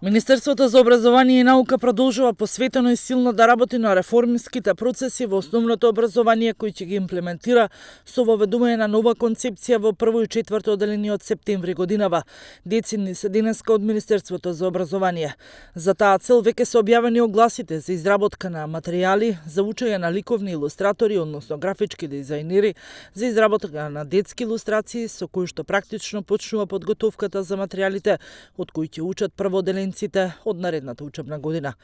Министерството за образование и наука продолжува посветено и силно да работи на реформските процеси во основното образование кои ќе ги имплементира со воведување на нова концепција во прво и четврто одделение од септември годинава. Децидни се денеска од Министерството за образование. За таа цел веќе се објавени огласите за изработка на материјали за учење на ликовни илустратори, односно графички дизајнери, за изработка на детски илустрации со кои што практично почнува подготовката за материјалите од кои ќе учат прводеленците од наредната учебна година.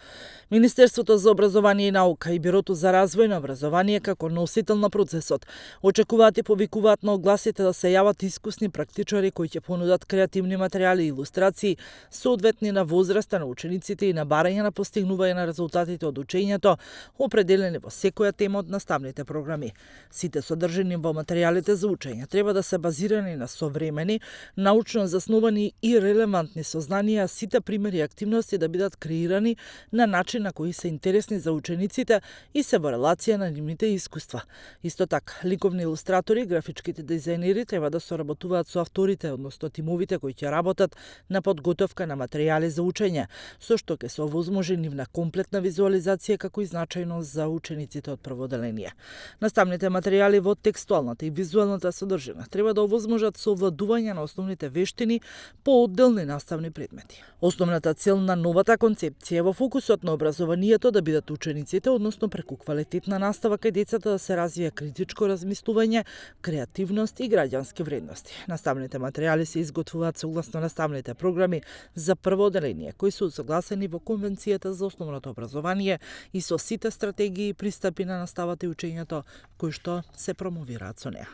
Министерството за образование и наука и Бирото за развој на образование како носител на процесот очекуваат и повикуваат на огласите да се јават искусни практичари кои ќе понудат креативни материјали и илустрации соодветни на возраста на учениците и на барање на постигнување на резултатите од учењето определени во секоја тема од наставните програми. Сите содржини во материјалите за учење треба да се базирани на современи, научно засновани и релевантни сознанија, сите примери и активности да бидат креирани на начин на кои се интересни за учениците и се во релација на нивните искуства. Исто така, ликовни илустратори, графичките дизајнери треба да соработуваат со авторите, односно тимовите кои ќе работат на подготовка на материјали за учење, со што ќе се овозможи нивна комплетна визуализација како и значајно за учениците од прво одделение. Наставните материјали во текстуалната и визуелната содржина треба да овозможат совладување на основните вештини по одделни наставни предмети. Основната цел на новата концепција е во фокусот на образованието да бидат учениците, односно преку квалитетна настава кај децата да се развие критичко размислување, креативност и граѓански вредности. Наставните материјали се изготвуваат согласно наставните програми за прво одделение, кои се согласени во Конвенцијата за основното образование и со сите стратегии и пристапи на наставата и учењето кои што се промовираат со неа.